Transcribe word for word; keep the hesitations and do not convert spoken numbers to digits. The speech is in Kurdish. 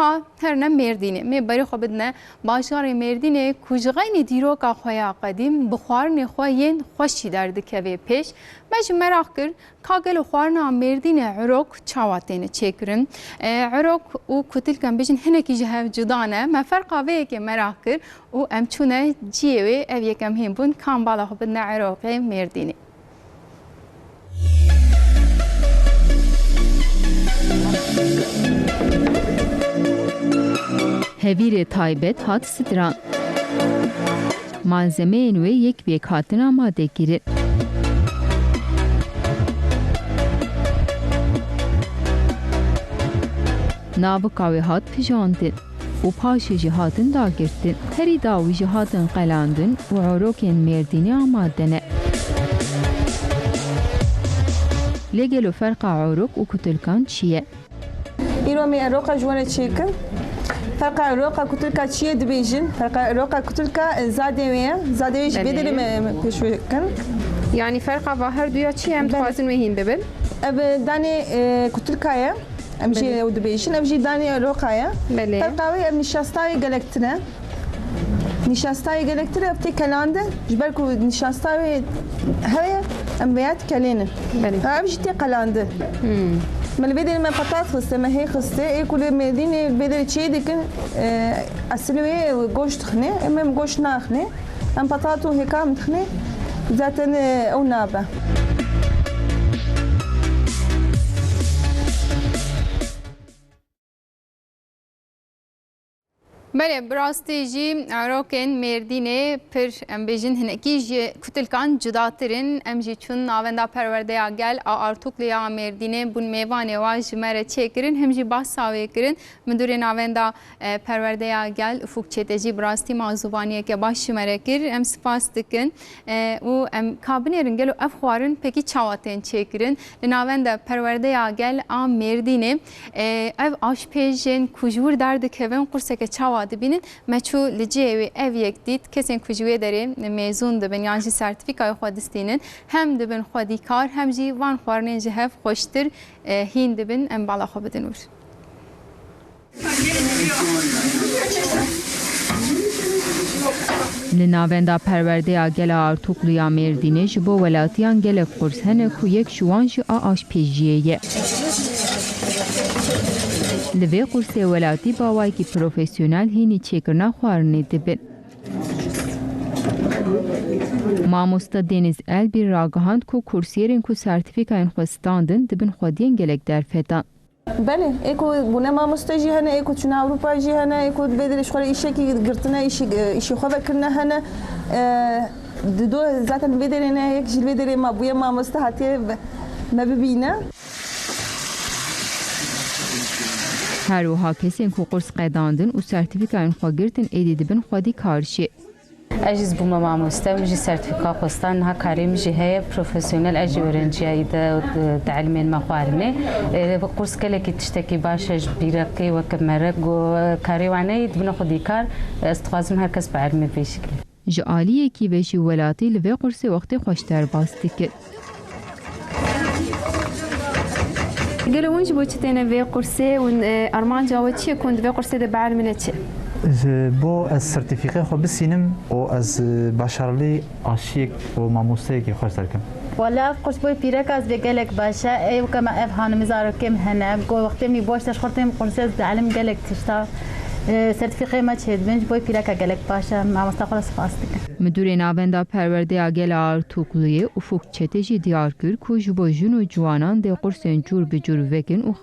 A, herine Mêrdînê. Mê berê xwe bidine bajarê Mêrdînê ku ji xeynî dîroka xwe ya qedîm bi xwarinê xwe yên xweş jî derdikeve pêş. Me jî meraq kir ka gelo xwarina Mêrdînê, urok çawa têne çêkirin? E, urok û kutilk em bêjin hinekî ji hev cuda ne. Me ferqa vê yekê meraq kir û em çûne cihê wê, ev yekem hîn bûn ka em bala xwe bidine urokê Mêrdînê. Hevîrê taybet hat stiran. Malzemeyên wê yek bi yek hatin amadekirin. Navika wê hat pijandin û paşê jî hatin dagirtin. Herî dawî jî hatin qelandin û orokên Mêrdînê amade ne. Lê gelo ferqa orok û kutilkan çi ye? Îro me eroqa ji we re çêkin. Ferqa eroqa kutilka çi ye dibêjin? Ferqa eroqa kutilka, e, zadê wê ye. Zadê wê jî vê Belê. derê me, me pêşwê kin. Yanî ferqa va her duya çi ye? Em Belê. dixwazin wê hîn bibin. Ev, e, danê, e, kutilka ye. Em jî Belê. ew dibêjin, ev jî danê roqa ye. Belê. Ferqa wê ev nişastayê gelektir e. Nişastayê gelektir e, ev tê kelandin. Ji ber ku nişastayê heye, em vêya dikelênin. Belê. Ha, ev jî tê qelandin. Hmm. Me li vê derê me patat xiste, me hê xiste. Ê ku li Mêrdînê vê derê çê dikin, e, esil wê goşt dixine. Em, em goşt naxine. Em patat û hêka em dixine. Zaten, e, ew nabe. Belê, bi rastî jî erokên Mêrdînê pir, em bêjin, hinekî ji kutilkan cudatir in. Em jî çûn Navenda Perwerdeya Gel a Artuklu ya Mêrdînê, bûn mêvanê wa, ji me re çêkirin, him jî bahsa wê kirin. Midûrê Navenda, e, Perwerdeya Gel Ufuk Çetecî bi rastî mazûvaniyeke baş ji me re kir. Em spas dikin. E, û em ka binêrin gelo ev xwarin pekî çawa tên çêkirin? Li Navenda Perwerdeya Gel a Mêrdînê, e, ev aşpêjên ku ji wir derdikevin qurseke çawa dibînin? Me çû li cihê wê ev yek dît. Kesên ku ji wê derê mêzûn dibin yan jî sertîfîkayê xwe distînin, hem dibin xwedîkar, hem jî van xwarinên ji hev xweştir, e, hîn dibin. Em bala xwe bidin wir. Li Navenda Perwerdeya Gel a Artuklu ya Mêrdînê ji bo welatiyan gelek qurs hene ku yek ji wan jî a aşpêjiyê ye. Li vê qursê welatî bi awayekî profesyonel hînî çêkirina xwarinê dibin. Mamoste Deniz Elbî ragihand ku kursiyerên ku sertîfîkayên xwe standin dibin xwediyên gelek derfetan. Belê, ê ku bûne mamoste jî hene, ê ku çûne Ewropa jî hene, ê ku vê derê ji xwe re îşekî girtine, îşî, îşî xwe vekirine hene. E, di do zaten vê derê ne, yek jî li vê derê ma bûye mamoste hatiye ve-, me bibîne. Her wiha kesên ku qurs qedandin û sertîfîkayên xwe girtin êdî dibin xwedî kar jî. Ez jî zibûme mamoste, min jî sertîfîka xwestan, niha karê min jî heye, profesyonel, ez jî öğrenciyayî de, di, di elimên me xwarinê. E, qurs gelekî tiştekî baş e ji pîrekê, weke mere ku karê wan heye, dibine xwedîkar. Ez dixwazim her kes bi elimê vê şiklê. Ji aliyekî ve jî welatî li vê qursê wextê xweş derbas dikin. Gelo hûn ji bo çi têne vê qursê? Hûn, e, armanca we çi ye ku hûn di vê qursê de bielmine çi? Ji bo ez sertîfîkê xwe bisînim û ez, e, başarlî aşiyek û mamosteyekî xweş derkim. Wala ev qurs boy pîreka ez vê gelek baş e. Ê weke me ev hanimî zarokê min hene. Go wextê min boş de ji xwe tên qursê ez dielim gelek tişta. E, sertîfîkê me çêdibin. Ji bo pîreka gelek baş e. Mamosta xwe re spas dikim. Midûrê Navenda Perwerdeya Gel a Artukluyê Ufuk Çete jî diyar kir ku ji bo jin û ciwanan dê qursên cûr bi cûr vekin û